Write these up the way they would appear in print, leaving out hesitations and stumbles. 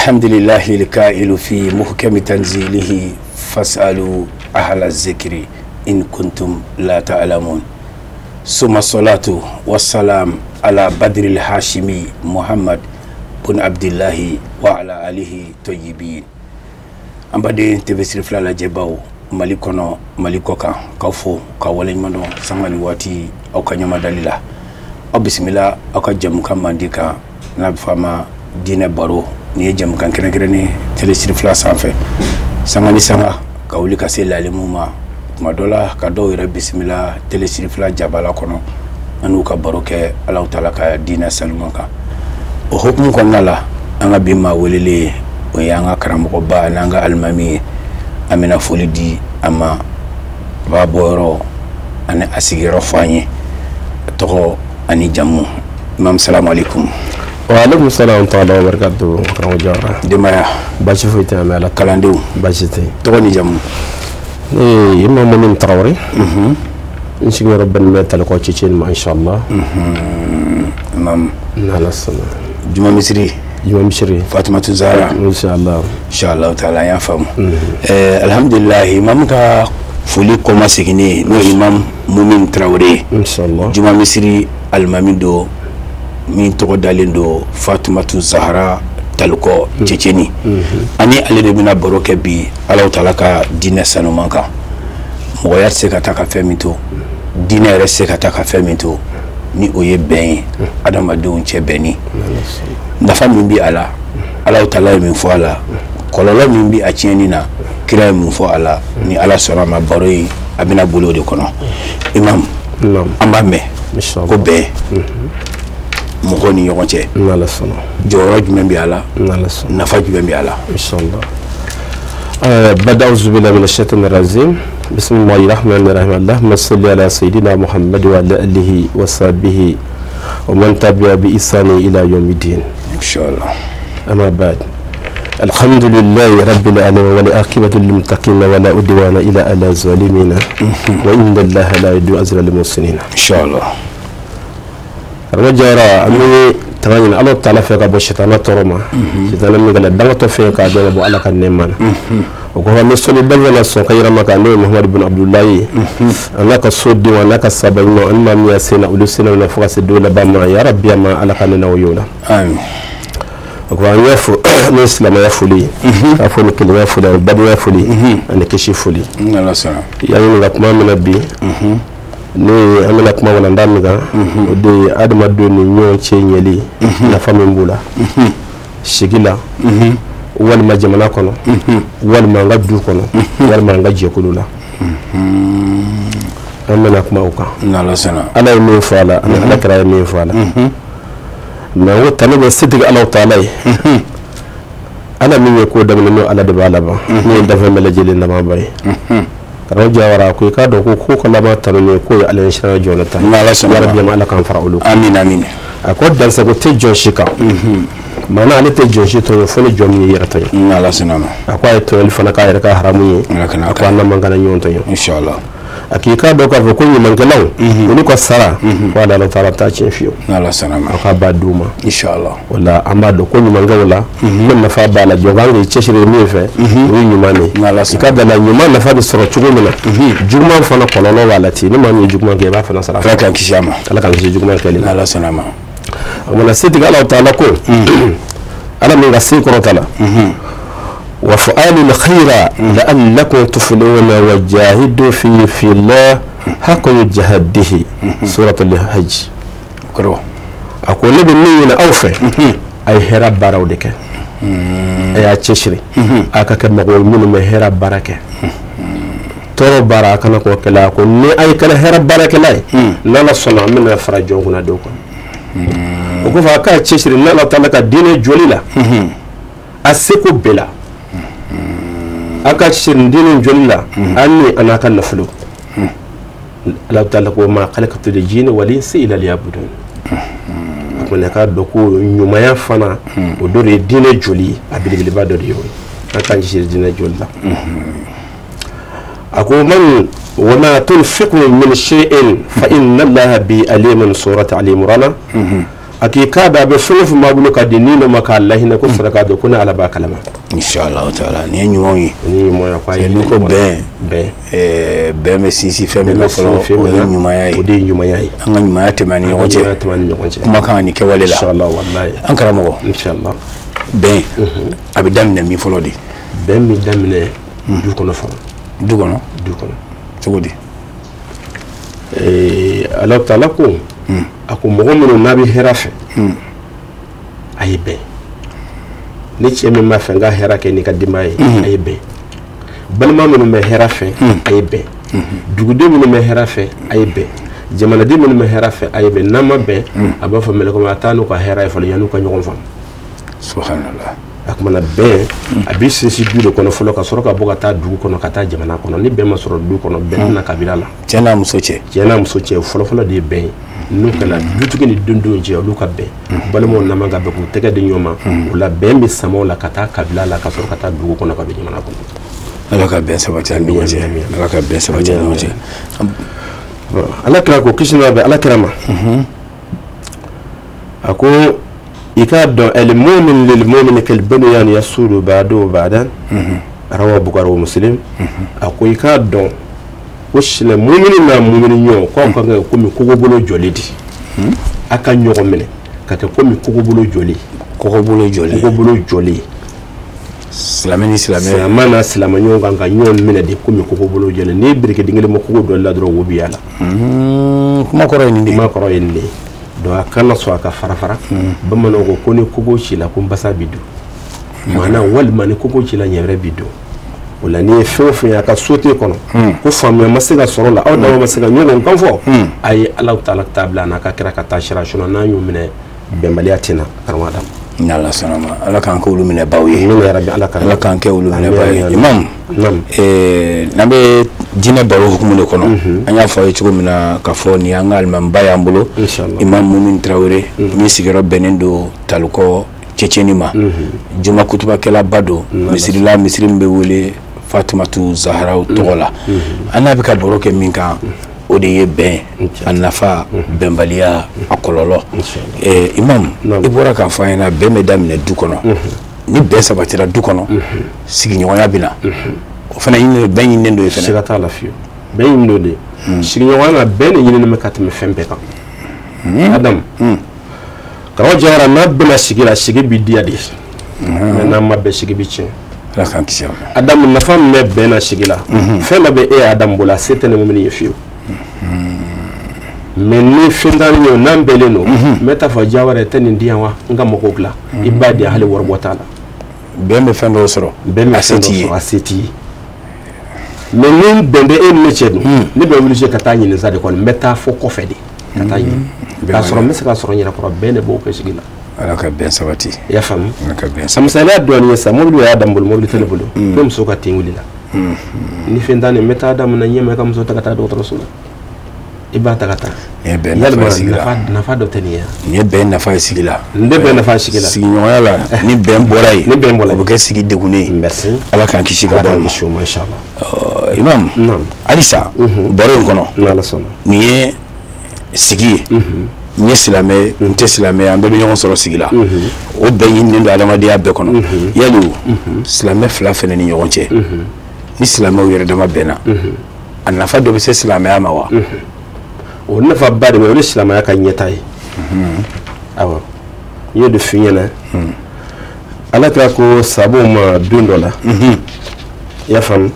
Alhamdulillahi al-ka'ilu fi muhkami tanzilihi fas'alu ahla zikri in kuntum la ta'lamun. Summa salatu wassalam ala badril hashimi Muhammad bun Abdillahi wa ala alihi tayyibin. An baden TV Siri fila lajɛbaw Mali kɔnɔ, Mali kɔ kan, k'aw fo k'aw waleɲuman dɔn sanga ni waati aw ka ɲamadali la. Aw bisimila aw ka jamukan mandi kan n'a bɛ fɔ a ma diinɛ baro. Nin ye jamukan kɛrɛnkɛrɛnnen Télé Siri fila sanfɛ, sanga ni sanga ka wuli ka se lalimu ma, tuma dɔ la ka dɔw yɛrɛ bisimila Télé Siri fila jabala kɔnɔ, an n'u ka baro kɛ Alahu taala ka diinɛ sanuman kan. O hukumu kɔnɔna la, an ka bi maa welelen o ye an ka karamɔgɔba n'an ka alimami ye. An bɛna foli di a ma, a b'a bɔyɔrɔ ani a sigiyɔrɔ fɔ an ye, a tɔgɔ ani jamu. Imam, salamu aleykum. Wa aleykum salam taala wa barakatuhu. Karamɔgɔ Jawara. Denbaya? Baasi foyi tɛ, an bɛ Ala. Kalandenw? Baasi tɛ. Tɔgɔ ni jamu? Ne ye Imam Mumin Tarawele. N sigiyɔrɔ bɛnnen bɛ Talikɔ Ceceni ma, inshallah. Imam. N'Ala sɔnna. Juma misiri. Juma misiri. Fatumatu Zahara. Inshallah. Inshallah taala, an y'a faamu. Alhamdulillah, imam ka foli kɔma seginni n'o ye Imam Mumin Tarawele ye. Inshallah. Juma misiri alimami don min tɔgɔ dalen don Fatumatu Zahara Talikɔ Ceceni. Ani ale de bɛna baro kɛ bi Alahu taala ka diinɛ sanuman kan. Mɔgɔya tɛ se ka taa ka fɛn min to, diinɛ yɛrɛ tɛ se ka taa ka fɛn min to, ni o ye bɛn ye, adamadenw cɛ bɛnni. Nafa min bɛ a la, Alahu taala ye min fɔ a la, kɔlɔlɔ min bɛ a tiɲɛni na, kira ye mun fɔ a la, ni Ala sɔnna a ma baro in a bɛna boli o de kɔnɔ. Imam, an b'a mɛn ko bɛn mɔgɔw ni ɲɔgɔn cɛ, jɔyɔrɔ jumɛn bɛ a la, nafa jumɛn bɛ a la? Inshallah. Bada auzu billahi minash shaitanir rajim. Bismillahir rahmanir rahim. Allahumma salli ala sayyidina Muhammad wa ala alihi wa sahbihi wa man tabi'a bi ihsani ila yawmiddin. Inshallah. Amma ba'd. Alhamdulillahi rabbil alamin wa li'aqibati lil muttaqin wa la udwana illa ala zalimin wa inna Allaha la yudi'u ajra lil muhsinin. Inshallah. Karamɔgɔ Jawara, an bɛ tanga ɲini Ala taala fɛ ka bɔ sitana tɔɔrɔ ma, sitana min kana dangatɔ fɛn k'a dɔn ka bɔ Ala ka nɛɛma na. O kɔfɛ an bɛ sɔli barika la sɔn ka yɛrɛ ma kan n'o ye Muhamadu bin Abudulayi ye, an n'a ka sodenw, an n'a ka sahaba ɲumanw, ani maa min y'a sen na olu sen na fo ka se don laban ma, ya Rabbi, a ma Ala ka ne n'aw ye o la. Amin. O kɔfɛ an y'a fɔ n'o ye silamɛya foli ye, k'a fɔ ni kelenya foli ani badenya foli ani kisi foli. N'Ala sɔnna. I y'a ɲininka kuma min na bi, n'o ye an bɛna kuma walanda min kan, o de ye adamadenw ni ɲɔgɔn cɛ ɲɛli, nafa min b'o la sigi la, walima jamana kɔnɔ, walima an ka du kɔnɔ, walima an ka jɛkulu la. An bɛna kuma o kan. N'Ala sɔnna. Ala ye min fɔ a la ani Ala kira ye min fɔ a la. Mais n ko tanu bɛ setigi Alahu taala ye, Ala min ye ko daminɛ n'o Ala de b'a laban, n'o ye danfɛn bɛɛ lajɛlen labanba ye. Karamɔgɔ Jawara ko i k'a dɔn ko ko ka laban tanu ni k'o ye Ala ɲɛsiranɲɛ jɔn ta. N'Ala sɔnna. Ya Rabbi, Ala k'an fara olu kan. Amin, amin. A ko dansago tɛ jɔn si kan. Maana ale tɛ jɔn si tɔɲɔ fo ni jɔn min y'i yɛrɛ tɔɲɔ. N'Ala sɔnna ma. A ko a ye tɔɲɔli fana k'a yɛrɛ ka haramu ye. Ala kana A ko an man kana ɲɔgɔn tɔɲɔ. Inshallah. A k'i k'a dɔn k'a fɔ ko ɲumankɛlaw olu ka sara ko Ala taala t'a tiɲɛ fiyewu. N'Ala sɔnna ma. A k'a b'a d'u ma. Inshallah. O la an b'a dɔn ko ɲumankɛw la ko nafa b'a la, jɔn kan k'i cɛsiri min fɛ o ye ɲuman de ye. N'Ala sɔnna. I ka da la ɲuman nafa bɛ sɔrɔ cogo min na, juguman fana kɔlɔlɔ b'a la ten. Ni maa min ye juguman kɛ, i b'a fana sara. Ala k'an kisi a ma. Ala k'an kisi juguman kɛli ma. N'Ala sɔnna ma. O kumana setigi Alahu taala ko Ala min ka se kɔrɔta la, wa fa'alul khayra la'allakum tuflihuna wa jahidu fi Allah haqqa jihadihi, suratul hajj. Kɔrɔ. A ko ne bɛ min ɲini aw fɛ, a ye hɛrɛ baaraw de kɛ, a y'a cɛsiri a ka kɛ mɔgɔ ye minnu bɛ hɛrɛ baara kɛ, tɔɔrɔ baara a kana k'o kɛla. A ko ni a ye kɛra hɛrɛ baarakɛla ye, n'Ala sɔnna an bɛna fara jɔn kunna dɔw kan. O kɔfɛ a k'a cɛsiri n'Ala taala ka diinɛ jɔli la, a seko bɛɛ la. A ka cɛsiri diinɛ jɔli la, an ni a n'a ka nafolo. Ala taala ko ma khalaqtul jinna wal insa illa liya'budun. A ko ne k'a dɔn ko ɲumanya fana o dɔ de ye diinɛ jɔli ye, a belebeleba dɔ de ye o ye. An k'an cɛsiri diinɛ jɔli la. A ko man wa ma tunfiqu min shay'in fa inna Allaha bi alimun, surati Ali Imran. A k'i k'a dɔn a bɛ fɛn o fɛn b'a bolo ka di ni dɔ ma k'a lahinɛ ko saraka don ko ne Ala b'a kalama. Inshallah taala nin ye ɲumanw ye. Nin ye ɲuman ye ko a ye. N'i ko bɛn. Bɛn. Bɛn bɛ sinsin fɛn min kan fɔlɔ o ye ɲumanya ye. O de ye ɲumanya ye. An ka ɲumanya tɛmɛ an ni ɲɔgɔn cɛ. Ɲumanya tɛmɛ an ni ɲɔgɔn cɛ. Kumakan ani kɛwale la. Inshallah wallahi. An karamɔgɔ. Inshallah. Bɛn. A bɛ daminɛ min fɔlɔ de. Bɛn bɛ daminɛ du kɔnɔ fɔlɔ. Du kɔnɔ. Du kɔnɔ. Cogo di? Ala taala ko. A ko mɔgɔ minnu n'a bɛ hɛrɛ fɛ. A ye bɛn. Ni cɛ min b'a fɛ n ka hɛrɛ kɛ n'i ka denbaya ye. A ye bɛn. Balima minnu bɛ hɛrɛ fɛ. A ye bɛn. Duguden minnu bɛ hɛrɛ fɛ. A ye bɛn. Jamanaden minnu bɛ hɛrɛ fɛ. A ye bɛn. N'an ma bɛn. A b'a fɔ mɛlɛkɛ ma a taa n'u ka hɛrɛ ye fɔlɔ yan'u ka ɲɔgɔn faamu. Subhanallah. A kumana bɛn a bɛ sinsin du de kɔnɔ fɔlɔ ka sɔrɔ ka bɔ ka taa dugu kɔnɔ ka taa jamana kɔnɔ ni bɛn ma sɔrɔ du kɔnɔ bɛn tɛna kabila la. Cɛ n'a muso cɛ. Cɛ n'a muso cɛ fɔlɔfɔlɔ de ye bɛn ye. N'u kana dutigi ni dendenw cɛ olu ka bɛn. Balimaw nama ka bɛn k'u tɛgɛ di ɲɔgɔn ma. O la bɛn bɛ sama o la ka taa kabila la ka sɔrɔ ka taa dugu kɔnɔ ka bɛ jamana kɔnɔ. Ala ka bɛn sabati an ni ɲɔgɔn cɛ. Ala ka bɛn sabati an ni ɲɔgɔn cɛ. Ala kira ko kisi n'a bɛ Ala kira ma. A ko i k'a dɔn al-mu'min lil-mu'min kal-bunyan yasulu ba'duhu ba'dan. Rawahu Bukhari wa Muslim. A ko i k'a dɔn ko silamɛ mumini n'a mumini ɲɔgɔn k'aw ka kɛ komi kogobolo jɔlen de. A ka ɲɔgɔn minɛ ka kɛ komi kogobolo jɔlen. Kogobolo jɔlen. Kogobolo jɔlen. Silamɛ ni silamɛ. Silamɛ n'a silamɛ ɲɔgɔn kan ka ɲɔgɔn minɛ de komi kogobolo jɔlen. N'i ye birikiden kelen bɔ kogo dɔ la dɔrɔn wo b'i y'a la. Kuma kɔrɔ ye nin de ye. Kuma kɔrɔ ye nin de ye. Donc a kana sɔn a ka fara fara. Bamananw ko ko ni kogo cila ko basa bi don. Maana walima ni kogo cila ɲɛwɛrɛ bi don. O la n'i ye fɛn o fɛn ye a ka société kɔnɔ. Ko faamuya ma se ka sɔrɔ la aw dama ma se ka ɲɔgɔn kan fɔ. A ye Ala taala ta bila a n'a ka kira ka taa sira sinon n'an y'o minɛ bɛnbaliya tɛ na karamɔgɔ Adamu. Ni Ala sɔnna ma Ala k'an kɛ olu minɛbaw ye. Amina yarabi Ala k'an. Ala k'an kɛ olu minɛbaw ye. Imam. N'an bɛ diinɛ baro hukumu de kɔnɔ. An y'a fɔ aw ye cogo min na k'a fɔ nin y'an ka alimamiba y'an bolo. Imam Mumini Tarawele min sigiyɔrɔ bɛnnen don Talikɔ Cɛcɛni ma. Juma kutubakɛlaba don. Misiri la misiri min bɛ wele Fatumatu Zaharaw tɔgɔ la. An n'a bɛ ka baro kɛ min kan. O de ye bɛn a nafa bɛnbaliya a kɔlɔlɔ. Imam i bɔra k'a fɔ an ɲɛna bɛn bɛ daminɛ du kɔnɔ. Ni bɛn sabatira du kɔnɔ sigiɲɔgɔnya bɛ na. O fana ɲini bɛn ɲininen don yen fana. Siga t'a la fiyewu. Bɛn ɲininen don de. Sigiɲɔgɔnya la bɛn de ɲininen bɛ ka tɛmɛ fɛn bɛɛ kan. Adamu. Karamɔgɔ Jawara n'a bɛnna sigi la sigi bɛ diya de. Mais n'a ma bɛn sigi bɛ tiɲɛ. Ala k'an kisi a ma. Adamu nafa min bɛ bɛn na sigi la. Fɛn dɔ bɛ e Adamu bolo a se tɛ ne mumini ye fiyewu. Mais ni fɛn t'an ni ɲɔgɔn n'an bɛnnen don. N bɛ taa fɔ Jawara tɛ nin di yan wa n ka mɔgɔw dilan. I b'a di hali waribɔ t'a la. Bɛn bɛ fɛn dɔw sɔrɔ. Bɛn bɛ fɛn dɔw sɔrɔ a se t'i ye. Mais ni bɛn bɛ e ni ne cɛ dun. Ne bɛ obligé ka taa ɲini sa de kɔni n bɛ taa fɔ kɔfɛ de. Ka taa ɲini. K'a sɔrɔ n bɛ se ka sɔrɔ n yɛrɛ kɔrɔ bɛn de b'o kɛ sigi la. Ala ka bɛn sabati. I y'a faamu. Ala ka bɛn sabati. A misaliya dɔɔni ye sisan mobili y'a dan bolo mobili tɛ ne bolo. Ne muso ka ten wulila. Ni fɛn t'an ni n bɛ taa daminɛ ɲɛma i ka muso ta ka taa dɔgɔtɔrɔso la. I b'a ta ka taa. Nin ye bɛn nafa ye sigi la. Nafa dɔ tɛ nin ye. Nin ye bɛn nafa ye sigi la. Nin bɛ bɛn nafa ye sigi la. Sigiɲɔgɔnya la ni bɛn bɔra yen. Ni bɛn bɔra yen. O bɛ kɛ sigi degunnen ye. Merci. Ala k'an kisi ka bɔ a ma. Ala k'an kisi o ma inchallah. Imam. Naam. Halisa. Baro in kɔnɔ. N'Ala sɔnna. Nin ye sigi ye. N ye silamɛ n tɛ silamɛ an bɛɛ bɛ ɲɔgɔn sɔrɔ sigi la. O bɛɛ ɲininen don adamadenya bɛɛ kɔnɔ. Yali silamɛ fila fana ni ɲɔgɔn cɛ. Ni silamɛw yɛrɛ dama bɛnna. A nafa dɔ bɛ se silamɛya ma wa? O nafa ba de bɛ o ye silamɛya ka ɲɛtaa ye. Awɔ n y'o de f'i ɲɛna. Ala kira ko sabaw ma don dɔ la. I y'a faamu.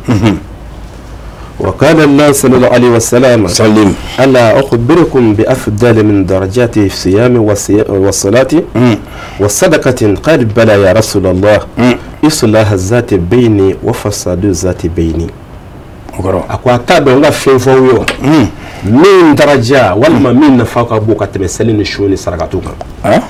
Wa qala Allah sallallahu alayhi wa sallam. Salim. Ala ukhbirukum bi afdali min darajati siyami wa salati wa sadaqatin qad bala ya Rasulallah. Islah zati bayni wa fasadu zati bayni. A ko a t'a dɔn n ka fɛn fɔ aw ye wa. Min daraja walima min nafa ka bon ka tɛmɛ seli ni sun ni sarakatu kan.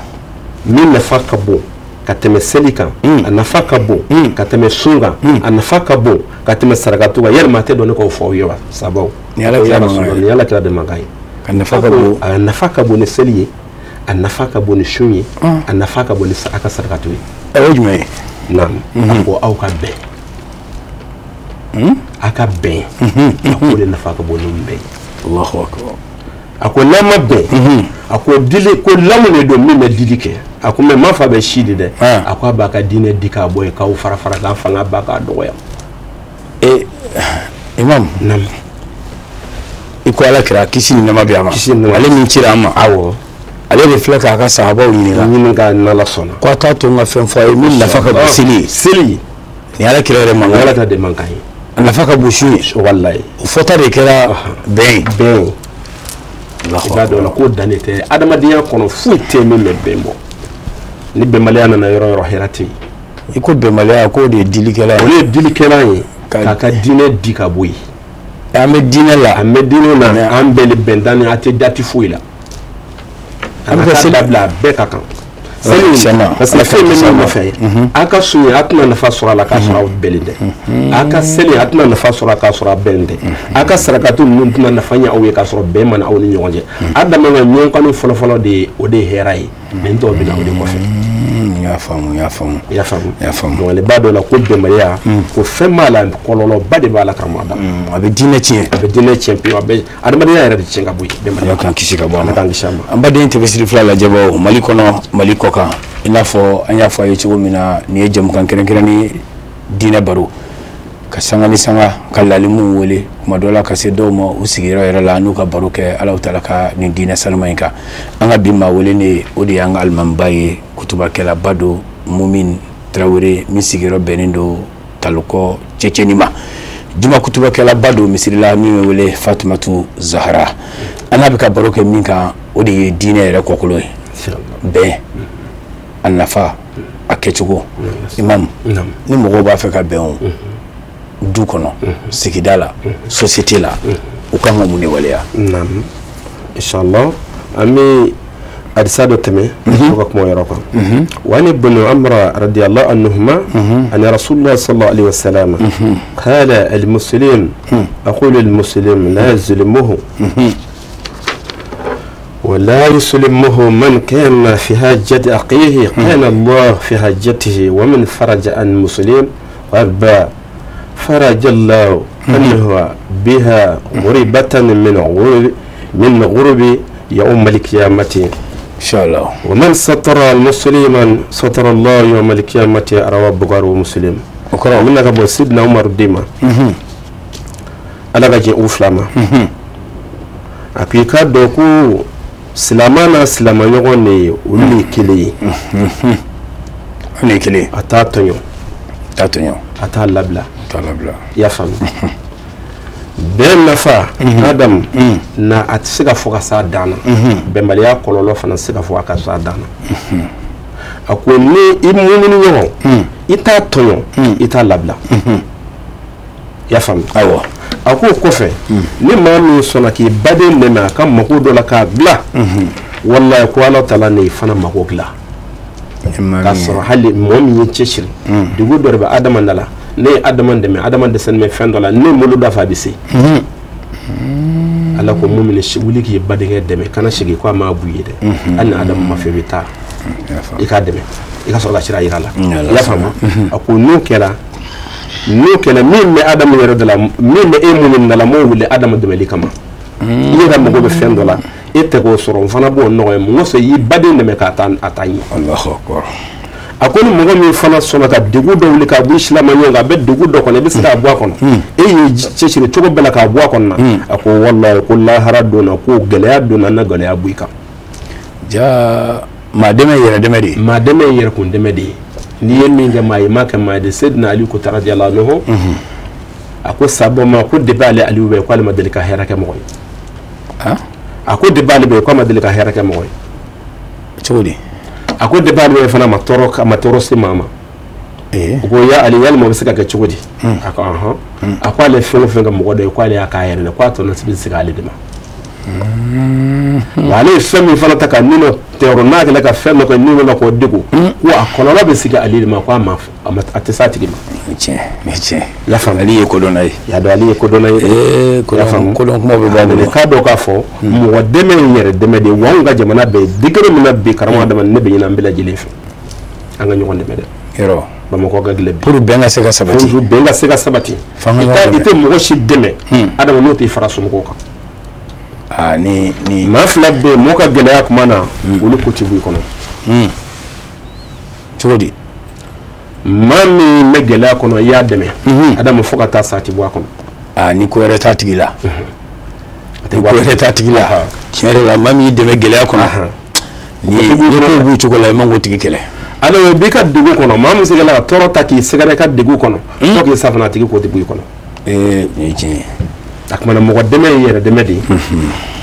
Min nafa ka bon ka tɛmɛ seli kan. A nafa ka bon ka tɛmɛ sun kan. A nafa ka bon ka tɛmɛ sarakatu kan. Yalima a tɛ dɔn ne k'o fɔ aw ye wa sabaw. Ni Ala kira mankan ye. Ni Ala kira de mankan ye. A nafa ka bon. A nafa ka bon ni seli ye. A nafa ka bon ni sun ye. A nafa ka bon ni a ka sarakatu ye. O ye jumɛn ye? Naam. A ko aw ka bɛn. A ka bɛn. A ko de nafa ka bon ni bɛn ye. Allahu akbar. A ko n'a ma bɛn. A ko dili ko lamu de don min bɛ dili kɛ. A ko mais ma fa bɛ si de dɛ. A ko a b'a ka diinɛ di k'a bɔ yen k'aw fara fara k'a fanga ba k'a dɔgɔya. Imam. Naam. I ko ala kira kisi ni nɛɛma bɛ a ma. Ale min cira an ma. Awɔ. Ale de filɛ k'a ka sahabaw ɲininka. Ɲininka n'Ala sɔnna. Ko a t'a to n ka fɛn fɔ a ye min nafa ka bon seli ye. Seli. Nin ala kira yɛrɛ mankan. Ala kira de man kan ye. A nafa ka bon su ye. Walayi. O fɔta de kɛra bɛn ye. Bɛn ye. I b'a dɔn la ko dan de tɛ adamadenya kɔnɔ foyi tɛ min bɛ bɛn bɔ. Ni bɛnbaliya nana yɔrɔ yɔrɔ hɛrɛ tɛ yen. I ko bɛnbaliya k'o de ye dilikɛla ye. O de ye dilikɛla ye k'a ka diinɛ di ka bɔ yen. An bɛ diinɛ la. An bɛ diinɛ na an bɛɛ ni bɛntan ni a tɛ dati foyi la. An bɛ seli dabila a bɛɛ ka kan. Seli parce que fɛn min bɛ nɔfɛ a ka sun a tɛna nafa sɔrɔ a la k'a sɔrɔ aw bɛnnen tɛ. A ka seli a tɛna nafa sɔrɔ a k'a sɔrɔ a bɛnnen tɛ. A ka sarakatu ninnu tɛna nafa ɲɛ aw ye k'a sɔrɔ bɛn ma na aw ni ɲɔgɔn cɛ. A dama ka ɲɔgɔn kanu fɔlɔfɔlɔ de ye o de ye hɛrɛ ye. Mais n tɔw bɛ na o de kɔfɛ. N y'a faamu n y'a faamu. I y'a faamu. I y'a faamu. Donc ale b'a dɔn la ko bɛnbaliya ko fɛn b'a la kɔlɔlɔba de b'a la karamɔgɔ da. A bɛ diinɛ tiɲɛ. A bɛ diinɛ tiɲɛ pewu a bɛ adamadenya yɛrɛ de tiɲɛ ka bɔ yen bɛnbaliya. Ala k'an kisi ka bɔ a ma. Ala k'an kisi a ma. An baden TV fila lajɛbaaw Mali kɔnɔ Mali kɔ kan i n'a fɔ an y'a fɔ a ye cogo min na nin ye jɛmukan kɛrɛnkɛrɛnnen diinɛ baro ka sanga ni sanga ka lalimuw wele kuma dɔ la ka se dɔw ma u sigiyɔrɔ yɛrɛ la n'u ka baro kɛ Alahu taala ka nin diinɛ sanuma in kan. An ka bi maa wele ne o de y'an ka alimamiba ye kutubakɛlaba don Mumin Tarawele min sigiyɔrɔ bɛnnen don Talokɔ Cɛcɛni ma. Juma kutubakɛlaba don misiri la min bɛ wele Fatumatu Zahara. An n'a bɛ ka baro kɛ min kan o de ye diinɛ yɛrɛ kɔkolo ye. Bɛn a nafa a kɛcogo. Imam, ni mɔgɔw b'a fɛ ka bɛn o du kɔnɔ sigida la société la u kan ka mun de waleya? Naam, inshallah an bɛ hadisa dɔ tɛmɛ o ka kuma yɔrɔ kan. Wa ni ibn Umar radiyallahu anhuma anna Rasulullah sallallahu alaihi wasallam qala al-muslim aqulu al-muslim la yazlimuhu ولا يسلمه من كان في حاجة أخيه كان الله في حاجته ومن فرج عن مسلم غربا فرج الله عنه بها غربة من غرب يوم القيامة إن شاء الله. ومن ستر المسلما ستر الله يوم القيامة. رواه البخاري ومسلم. وقرأ منك أبو سيدنا عمر ديما أنا بجي أوفلاما أكيد دوكو silama n'a silama ɲɔgɔn de ye olu de ye kelen ye. Olu de ye kelen ye. A t'a tɔɲɔ. A t'a tɔɲɔ. A t'a labila. A t'a labila. I y'a faamu. Bɛn nafa. Adamu. Na a tɛ se ka fɔ ka s'a dan na. Bɛnbaliya kɔlɔlɔ fana tɛ se ka fɔ a ka s'a dan na. A ko ni i mumuni ɲɔgɔn. I t'a tɔɲɔ. I t'a labila. I y'a faamu. Awɔ. A ko kɔfɛ ni maa min sɔnna k'i baden dɛmɛ a ka mako dɔ la k'a bila walayi ko Ala taala ne fana mako dilan k'a sɔrɔ hali mɔgɔ min ye cɛsiri dugu dɔ de bɛ adama da la ne ye adama dɛmɛ adama dɛsɛlen bɛ fɛn dɔ la ne bolo da fɛ a bɛ se Ala ko mun minɛ wuli k'i badenkɛ dɛmɛ kana sigi ko a m'a bu ye dɛ hali ni adama ma fɛ i bɛ taa i k'a dɛmɛ i ka sɔrɔ ka sira yira a la i y'a faamu. A ko n'o kɛra min bɛ Adamu yɛrɛ da la min bɛ e mun da la m'o wuli Adamu dɛmɛli kama i yɛrɛ mago bɛ fɛn dɔ la e tɛ k'o sɔrɔ n fana b'o nɔgɔya mun kosɔn i y'i baden dɛmɛ k'a taa a taa ɲɛ. Alahu akbar. A ko ni mɔgɔ min fana sɔnna ka degun dɔ wuli k'a bɔ i silama ɲɔgɔn kan a bɛ degun dɔ kɔnɔ i bɛ se k'a bɔ a kɔnɔ e y'i cɛsiri cogo bɛɛ la k'a bɔ a kɔnɔ na a ko walayi ko lahara donna ko gɛlɛya donna na gɛlɛya bɔ i kan. Jaa maa dɛmɛ ye yɛrɛ dɛmɛ de ye. Maa dɛmɛ ye yɛrɛkun dɛmɛ de ye. N'i ye min kɛ maa ye m'a kɛ maa ye de. Seydina Ali ko radiyallahu anhu a ko sabɔ ma ko depuis ale Aliyu bɛ k'ale ma deli ka hɛrɛ kɛ mɔgɔ ye. A ko depuis ale bɛ k'a ma deli ka hɛrɛ kɛ mɔgɔ ye. Cogo di? A ko depuis ale bɛ fana ma tɔɔrɔ se maa ma. U ko ya Ali yalima o bɛ se ka kɛ cogo di? A ko ɔhɔn. A ko ale fɛn o fɛn kɛ mɔgɔ dɔ ye k'ale y'a k'a yɛrɛ de k'a tɔ nasibi tɛ se k'ale de ma. Wa ale ye fɛn min fana ta ka nino tɛyɔrɔ n'a kɛlen ka fɛn dɔ kɛ nino la k'o degun ko a kɔlɔlɔ bɛ sigi ale de ma ko a tɛ s'a tigi ma. Tiɲɛ tiɲɛ. I y'a faamu. Ale ye kodɔnna ye. I y'a dɔn ale ye kodɔnna ye. Kodɔn kuma bɛ bɔ a bolo. K'a dɔn k'a fɔ mɔgɔ dɛmɛ ye yɛrɛ dɛmɛ de ye wa anw ka jamana bɛɛ degré min na bi karamɔgɔ Adama ne bɛ ɲini an bɛɛ lajɛlen fɛ an ka ɲɔgɔn dɛmɛ dɛ. Yɔrɔ. Bamakɔ ka gɛlɛn bi. Pour bɛn ka se ka sabati. Pour bɛn ka se ka sabati. I tɛ mɔgɔ si dɛmɛ Adama n'o t'i fara somɔgɔw kan. Aa ni maa fila bɛ yen mɔgɔ ka gɛlɛya kuma na olu ko tɛ bɔ i kɔnɔ. Cogo di? Maa min bɛ gɛlɛya kɔnɔ i y'a dɛmɛ Adamu fo ka taa sa a tɛ bɔ a kɔnɔ. Aa ni ko wɛrɛ t'a tigi la. Ni ko wɛrɛ t'a tigi la. Tiɲɛ yɛrɛ la maa min y'i dɛmɛ gɛlɛya kɔnɔ. Ni ko b'u cogo la i man k'o tigi kɛlɛ. Alors b'i ka degun kɔnɔ maa min se ka tɔɔrɔ ta k'i sɛgɛrɛ i ka degun kɔnɔ fo k'i sa fana a tigi ko tɛ bɔ i kɔnɔ. Ee nin ye tiɲɛ ye. A kuma na mɔgɔ dɛmɛ ye yɛrɛ dɛmɛ de ye.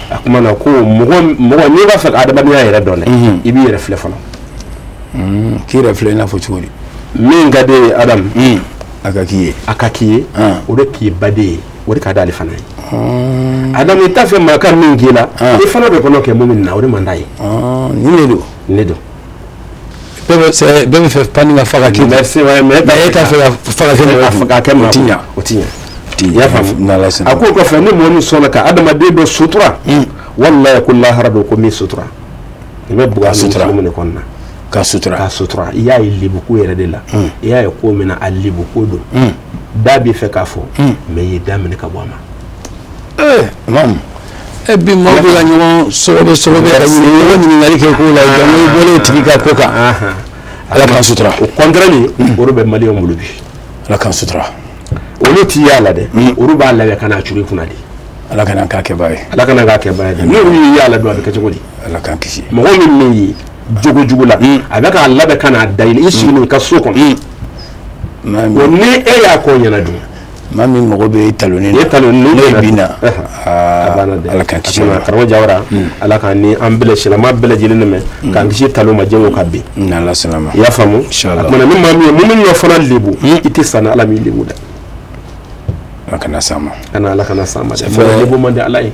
A kuma na ko mɔgɔ n'i b'a fɛ ka adamadenya yɛrɛ dɔn dɛ i b'i yɛrɛ filɛ fɔlɔ. K'i yɛrɛ filɛ i n'a fɔ cogo di? Min ka di ye Adamu. A ka k'i ye. A ka k'i ye. O de k'i baden ye o de ka d'ale fana ye. Adamu i t'a fɛ maa ka min k'i la i fana bɛ kɔnɔ kɛ mun na o de man d'a ye. Nin de don. Nin de don. Bɛɛ bɛ fɛ pani ka fa ka k'i la. Merci ouais mais e t'a fɛ ka fa ka kɛ mɔgɔ ka kɛ o ti ɲa. O ti ɲa. I y'a faamu. A ko kɔfɛ ni mɔgɔ min sɔnna ka adamaden dɔ sutura walayi ko lahara don ko min sutura i bɛ bugu a sutura mun de kɔnɔna. Ka sutura. Ka sutura i y'a ye lebuko yɛrɛ de la. I y'a ye ko min na a lebuko don. Da b'i fɛ k'a fɔ mais i ye da minɛ ka bɔ a ma. Ee imam bi maaw bɛ ka ɲɔgɔn sɔgɔbɛ sɔgɔbɛ ka ɲɔgɔn ɲininkali kɛ ko la jango i bɔlen o tigi ka ko kan. Ala k'an sutura. O contraire o de bɛ maliyɛnw bolo bi. Ala k'an sutura. Olu t'i y'a la dɛ olu b'a labɛn ka n'a curu i kunna de. Ala kana k'a kɛbaa ye. Ala kana k'a kɛbaa ye dɛ. N'olu y'i y'a la dun a bɛ kɛ cogo di? Ala k'an kisi. Mɔgɔ min bɛ ye jogo jugu la a bɛ k'a labɛn ka n'a da i la i sigilen i ka so kɔnɔ. O ni e y'a ko ɲɛna dun. Maa min mago bɛ taloni na. E taloni n'o bin na. A banna dɛ. Ala k'an kisi. Karamɔgɔ Jawara ala k'an ni an bɛɛ silamɛ bɛɛ lajɛlen dɛmɛ k'an kisi talon ma jɛngo ka bin. N'Ala sɔnna ma. I y'a faamu? Inchallah. A kumana ni maa min ye mun min fana lebu i tɛ sa ni Ala m'i lebu dɛ. Ala kana s'an ma. Kana Ala kana s'an ma dɛ. Mɔgɔ lebu man di Ala ye.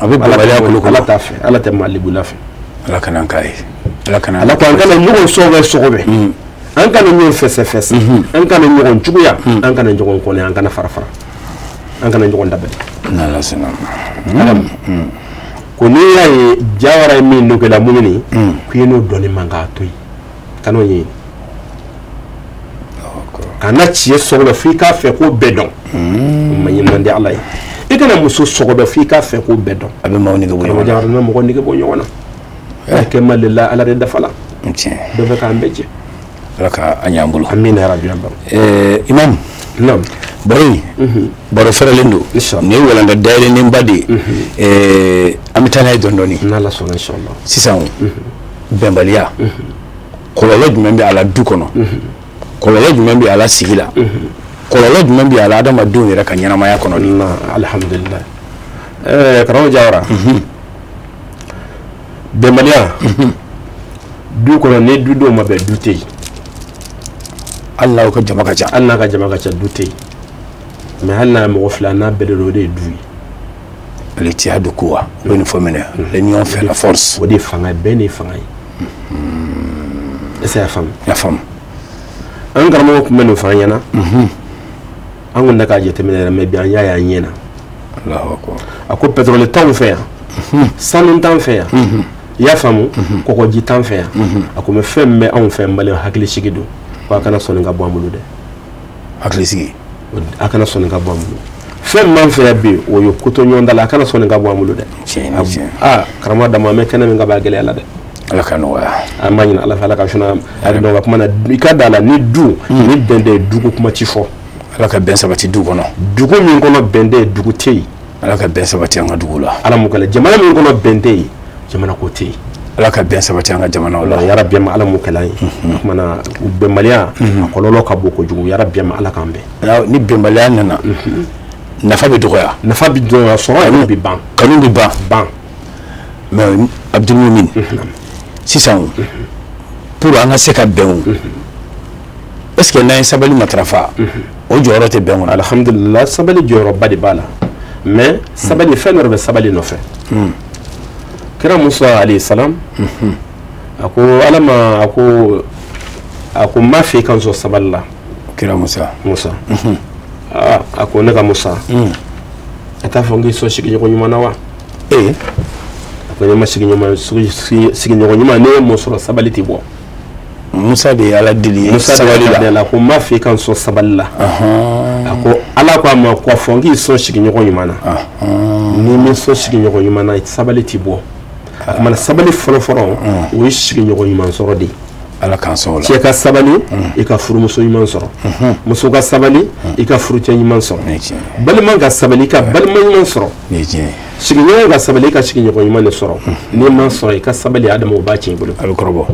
A bɛ bɔbaliya kolo kɔnɔ. Ala t'a fɛ Ala tɛ maa lebu la fɛ. Ala kana an k'a ye. Ala kana. Ala ko an kana ɲɔgɔn sɔgɔbɛ sɔgɔbɛ. An kana ɲɔgɔn fɛsɛ fɛsɛ. An kana ɲɔgɔn juguya. An kana ɲɔgɔn kɔnɛ an kana fara fara. An kana ɲɔgɔn dabali. N'Ala sɔnna ma. Ko n'i y'a ye Jawara ye min dɔ kɛ la mumini k'i n'o dɔnni man k'a to yen kan'o ɲɛɲini. Kana tiɲɛ sɔgɔbɛ f'i k'a fɛ k'o bɛɛ dɔn. O ma ɲi man di Ala ye. I kana muso sɔgɔbɛ f'i k'a fɛ k'o bɛɛ dɔn. A bɛ maaw nege bɔ ɲɔgɔn na. Jawara bɛ mɔgɔ nege bɔ ɲɔgɔn na. Kɛ mali la Ala de dafa la. Tiɲɛ. Dɔ bɛ k'an bɛɛ jɛ. Ala ka an y'an bolo. Amina yarabi. Imam. Naam. Baro in. Baro fɛrɛlen don. Inchallah. Nin ye walanda dayɛlɛnnenba de ye. An bɛ taa n'a ye dɔɔni dɔɔni. N'Ala sɔnna inchallah. Sisan bɛnbaliya. Kɔlɔlɔ jumɛn bɛ a la du kɔnɔ? Kɔlɔlɔ jumɛn bɛ a la sigi la? Kɔlɔlɔ jumɛn bɛ a la adamadenw yɛrɛ ka ɲɛnamaya kɔnɔ de? Alhamdulillah. Karamɔgɔ Jawara. Bɛnbaliya. Du kɔnɔ ni dudenw ma bɛn du tɛ yen. Hali n'aw ka jama ka ca. Hali n'a ka jama ka ca du tɛ yen. Mais hali n'a ye mɔgɔ fila n'a bɛɛ de don o de ye du ye. L'Ittihad quwwa o bɛ nin fɔ minɛ. L'union fait la force. O de ye fanga ye bɛn de ye fanga ye. Est-ce que y'a faamu? Y'a faamu. An karamɔgɔ tun bɛ nin fɔ an ɲɛna. An kɔni tɛ k'a jateminɛ yɛrɛ mais bi an y'a ye an ɲɛ na. Alahu akbar. A ko pétrole t'anw fɛ yan. Sanu t'an fɛ yan. I y'a faamu? Kɔgɔji t'an fɛ yan. A ko mais fɛn min bɛ anw fɛ maliyɛn hakili sigi don. Ko a kana sɔnni ka bɔ an bolo dɛ. Hakili sigi. A kana sɔnni ka bɔ an bolo. Fɛn min b'an fɛ yan bi o ye koto ɲɔgɔn da la a kana sɔnni ka bɔ an bolo dɛ. Tiɲɛ tiɲɛ. Aa karamɔgɔ Dama an bɛ kɛnɛ min kan b'a gɛlɛya la dɛ. Ala ka nɔgɔya. An b'a ɲini Ala fɛ Ala ka suna a dɔn ka kuma na i ka da la ni du ni bɛn tɛ dugu kuma ti fɔ. Ala ka bɛn sabati du kɔnɔ. Dugu min kɔnɔ bɛn tɛ dugu tɛ yen. Ala ka bɛn sabati an ka dugu la. Ala m'o kɛlɛ jamana min kɔnɔ bɛn tɛ yen jamana ko tɛ yen. Ala ka bɛn sabati an ka jamanaw la. Yarabi ma Ala m'o kɛlɛ an ye. O kumana bɛnbaliya a kɔlɔlɔ ka bon kojugu yarabi ma Ala k'an bɛn. Ni bɛnbaliya nana nafa bɛ dɔgɔya. Nafa bɛ dɔgɔya sɔrɔ yɛrɛ bɛ ban. Kanu bɛ ban. Ban. Mais Abdulmumin sisan pour an ka se ka bɛn o est ce que n'an ye sabali matarafa o jɔyɔrɔ tɛ bɛn kɔnɔ? Alhamdulillah sabali jɔyɔrɔba de b'a la mais sabali fɛn dɔ bɛ sabali nɔfɛ. Kira Musa alayhi salam a ko Ala ma a ko n b'a fɛ i ka n sɔn sabali la. Kira Musa. Musa. Aa a ko ne ka Musa. A t'a fɔ n k'i sɔn sigiɲɔgɔn ɲuman na wa? Ee. A ko ne ma sigiɲɔgɔn ɲuman ne ye mun sɔrɔ sabali tɛ bɔ. Musa de ye Ala deli ye sabali la. Ko n b'a fɛ i ka n sɔn sabali la. A ko Ala ko a ma ko a fɔ n k'i sɔn sigiɲɔgɔn ɲuman na. N'i m'i sɔn sigiɲɔgɔn ɲuman na, sabali t'i bɔ. A kumana sabali fɔlɔ-fɔlɔ, o ye sigiɲɔgɔn ɲuman sɔrɔ de ye. Ala k'an sɔn o la. Cɛ ka sabali, i ka furumuso ɲuman sɔrɔ. Muso ka sabali, i ka furucɛ ɲuman sɔrɔ. Balima ka sabali, i ka balima ɲuman sɔrɔ. Sigiɲɔgɔn ka sabali, i ka sigiɲɔgɔn ɲuman de sɔrɔ. N'i ma sɔrɔ, i ka sabali, Adama, o b'a tiɲɛ i bolo. A bɛ kɔrɔbɔ.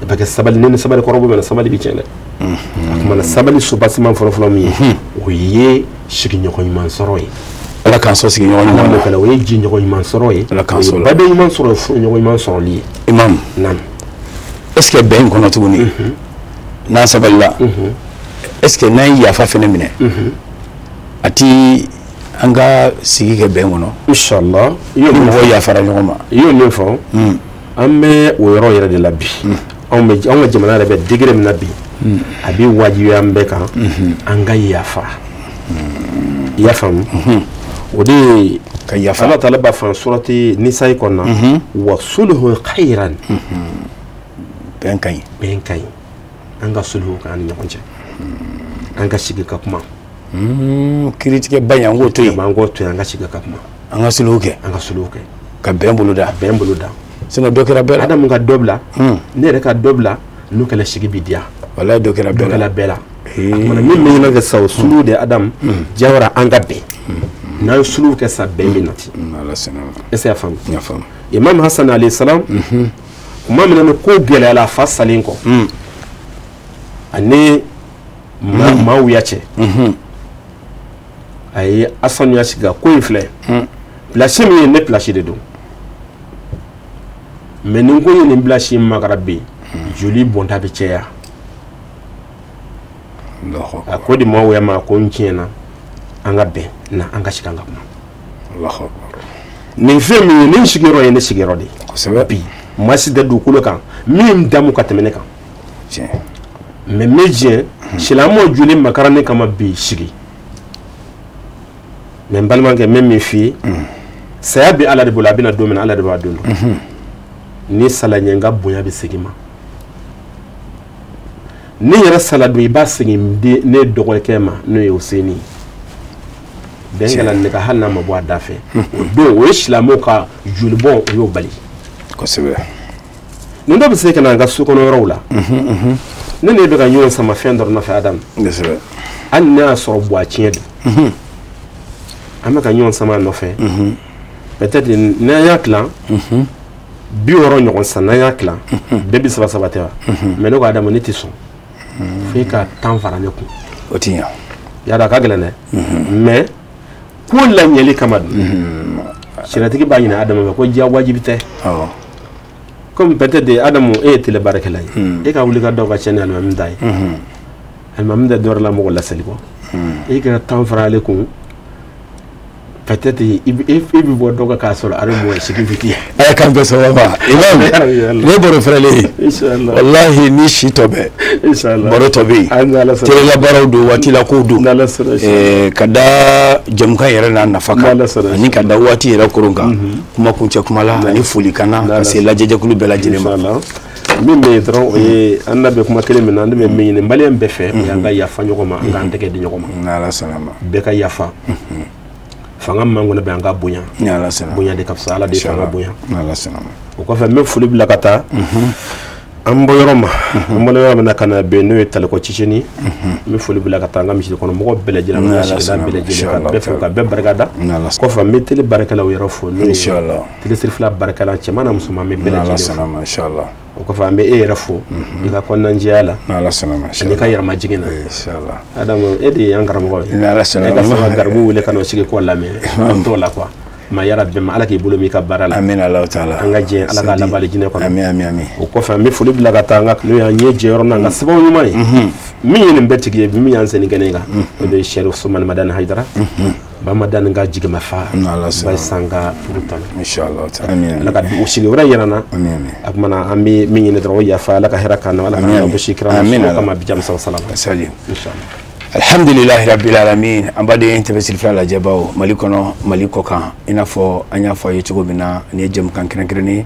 Parce que sabali, ni sabali kɔrɔbɔ bɛ na, sabali bɛ tiɲɛ dɛ. A kumana sabali sobasiman fɔlɔfɔlɔ min ye, o ye sigiɲɔgɔn ɲuman sɔrɔ ye. Ala k'an sɔn sigiɲɔgɔn ɲuman na. O ye jiɲɔgɔn ɲuman sɔrɔ ye. Ala k'an sɔn. O ye baden ɲuman sɔrɔ ye, furuɲɔgɔn ɲuman sɔrɔli ye. Imam. Naamu. Est-ce que bɛn in kɔnɔ tuguni, n'an sabalila, est-ce que n'an ye yafa fɛnɛ minɛ, a ti an ka sigi kɛ bɛn kɔnɔ? Inshallah. Ni mɔgɔw yafara ɲɔgɔn ma. I y'o min fɔ, an bɛ o yɔrɔ yɛrɛ de la bi. Anw ka jamana yɛrɛ bɛ degré min na bi, a bɛ wajibiya an bɛɛ kan, an ka yafa. I y'a faamu? O de ye ka yafa. Ala taala b'a fɔ surati Nisayi kɔnɔna, wa sulhu khayran. Bɛn ka ɲi. Bɛn ka ɲi. An ka sulhu k'an ni ɲɔgɔn cɛ. An ka sigi ka kuma. Kiiritigɛ ba in, an k'o to yen. An k'o to yen, an ka sigi ka kuma. An ka sulhu kɛ. An ka sulhu kɛ. Ka bɛn boloda. Bɛn boloda. Sinon dɔ kɛra bɛɛ la. Adamu ka dɔ bila. Ne yɛrɛ ka dɔ bila, n'o kɛra sigi bi diya. Walayi dɔ kɛra bɛɛ la. Dɔ kɛra bɛɛ la. A kumana min bɛ ɲini kɛ sa, o sulhu de Adamu jawara, an ka bɛn. N'an ye sulhu kɛ sa, bɛn bɛ nati. Est-ce que y'a faamu? N y'a faamu. Imam Hasan alayhi salam, kuma min na ko gɛlɛyara a fa salen kɔ, ani maaw ya cɛ, a ye Hasan ya sigi ka ko in filɛ. Pilasi min ye ne pilasi de don, mais ni ko ye nin pilasi makara bi, joli bɔnta bɛ caya. A ko di maaw ya ma, ko n tiɲɛna, an ka bɛn na, an ka sigi an ka kuma. Nin fɛn min ye ne sigiyɔrɔ ye, ne sigiyɔrɔ de ye. Kosɛbɛ. Bi maa si tɛ dugukolo kan min damu ka tɛmɛ ne kan. Mais n bɛ diɲɛ silamɛw joli makara ne kama bi sigi. Mais n balimakɛ, n bɛ min f'i ye, saya bɛ Ala de bolo, a bɛna don min na, Ala de b'a don dɔn. Ni sala ɲɛ, n ka bonya bɛ segin ma. Ni yɛrɛ sala don, i b'a segin ne dɔgɔkɛ ma, n'o ye Useni ye. Bɛn kana ne ka, hali n'a ma bɔ a da fɛ. O don, o ye silamɛw ka jolibɔn, o y'o bali. Kosɛbɛ. Nin dɔ bɛ se ka na an ka so kɔnɔ yɔrɔw la. Ne ne bɛ ka ɲɔgɔn sama fɛn dɔ nɔfɛ, Adamu. Kosɛbɛ. Hali n'a y'a sɔrɔ buwa tiɲɛ don. An bɛ ka ɲɔgɔn sama a nɔfɛ. Peut-être n'an y'a tilan 60 ɲɔgɔn san, n'an y'a tilan bɛɛ bi 3 3 tɛ wa? Mais ne ko Adamu, ne tɛ sɔn. Fo e ka 10 fara ne kun. O ti ɲa. Y'a dɔn a ka gɛlɛn dɛ. Mais ko laɲɛli kama dun. Sariatigi b'a ɲini Adamu fɛ ko diya wajibi tɛ. Comme peut-être Adamu, e ye télé baarakɛla ye. E ka wuli ka dɔw ka chaîne alimami da ye. Alimami tɛ dɔwɛrɛ la mɔgɔ laseli kɔ. E ka 10 fara ale kun. Peut-être i bɛ bɔ dɔ kan k'a sɔrɔ a bɛ mɔgɔ sigi fiti. Ala k'an bɛn sababa ma. Imam, ne baro fɛrɛlen ye. Walahi ni si tɔ bɛɛ. Baro tɔ bɛ yen. Telela baaraw don, waati la kow don. Ka da jamukan yɛrɛ n'a nafa kan, ani ka da waati yɛrɛ koron kan. Kuma kuncɛ kuma la, ani folikan na ka se lajɛjɛkulu bɛɛ lajɛlen ma. Min bɛ yen dɔrɔn, o ye an n'a bɛ kuma kelen min na, an bɛ min ɲini maliyɛn bɛɛ fɛ, o y'an ka yafa ɲɔgɔn ma, an k'an tɛgɛ di ɲɔgɔn ma. N'Ala sɔnna ma. Bɛɛ ka yafa. Fanga man kɔnɔ bɛ, an ka bonya. Bonya de ka fisa, Ala de fanga bonya. O kɔfɛ, n bɛ foli bila ka taa an bɔ yɔrɔ ma, an bɔ yɔrɔ min na ka na bɛn, n'o ye Talikɔ Ciceni. N bɛ foli bila ka taa an ka misiri kɔnɔ mɔgɔ bɛɛ lajɛlen, an ka sigida bɛɛ lajɛlen, ka bɛɛ fo, ka bɛɛ barika da. Kɔfɛ, n bɛ télé baarakɛlaw yɛrɛ fo, n'o ye télé sirifila baarakɛla cɛman n'a musoman, n bɛ bɛɛ lajɛlen fo. O kɔfɛ, an bɛ e yɛrɛ fo i ka kɔnɔnajɛya la, ani ka yɛrɛmajigin na. Adamu, e de ye an karamɔgɔ ye. E ka sɔn ka garibu wele ka n'o sigi k'o lamɛn, an t'o la quoi. Ma yara bɛn ma, Ala k'i bolo min ka baara la. Amin Alahu taala. An ka jɛ, Ala k'a laban jinɛ kɔnɔ. Amin amin amin. O kɔfɛ, an bɛ foli bila ka taa an ka n'o y'an ɲɛ jɛyɔrɔ n'an ka sababu ɲuman ye. Min ye nin bɛɛ tigi ye, min y'an sen kɛnɛ kan, o de ye Sɛrifu Sumani Madani Hayidara. Bamadani ka jigima fa. Ba san ka furu tan. Inshallah. Ala ka o sigi wɛrɛ yɛrɛ na. A kumana an bɛ min ɲini dɔrɔn, o yafa, Ala ka hɛrɛ k'an na, Ala ka bɔ si kira kama bi jam salam. Salim. Inshallah. Alhamdulillahi rabbil alamin. An baden tɛmɛ sirifila lajɛbaw Mali kɔnɔ, Mali kɔ kan, i n'a fɔ an y'a fɔ a ye cogo min na, nin ye jɛmukan kɛrɛnkɛrɛnnen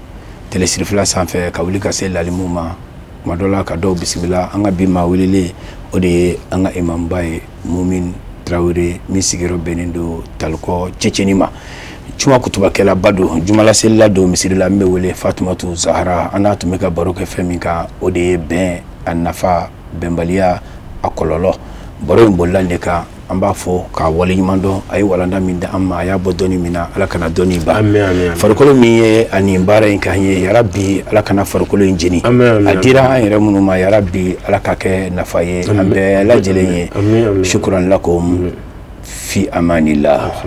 télé sirifila sanfɛ, ka wuli ka se lalimu ma kuma dɔ la, ka dɔw bisimila. An ka bi maa welelen, o de ye an ka imamba ye, Mumin Tarawele, min sigiyɔrɔ bɛnnen don Talikɔ Ceceni ma. Juma kutubakɛlaba don, jumalaselila don misiri la, min bɛ wele Fatumatu Zahara. An n'a tun bɛ ka baro kɛ fɛn min kan, o de ye bɛn a nafa, bɛnbaliya a kɔlɔlɔ. Baro in bolila de kan. An b'a fɔ k'a waleɲuman dɔn, a ye walanda min di an ma, a y'a bɔ dɔnni min na, Ala kana dɔnni ban. Farikolo min ye a nin baara in k'an ye, yarabi Ala kana farikolo in jeni. A dira an yɛrɛ minnu ma, yarabi Ala ka kɛ nafa ye an bɛɛ lajɛlen ye. Shukran lakum, fi amanillah.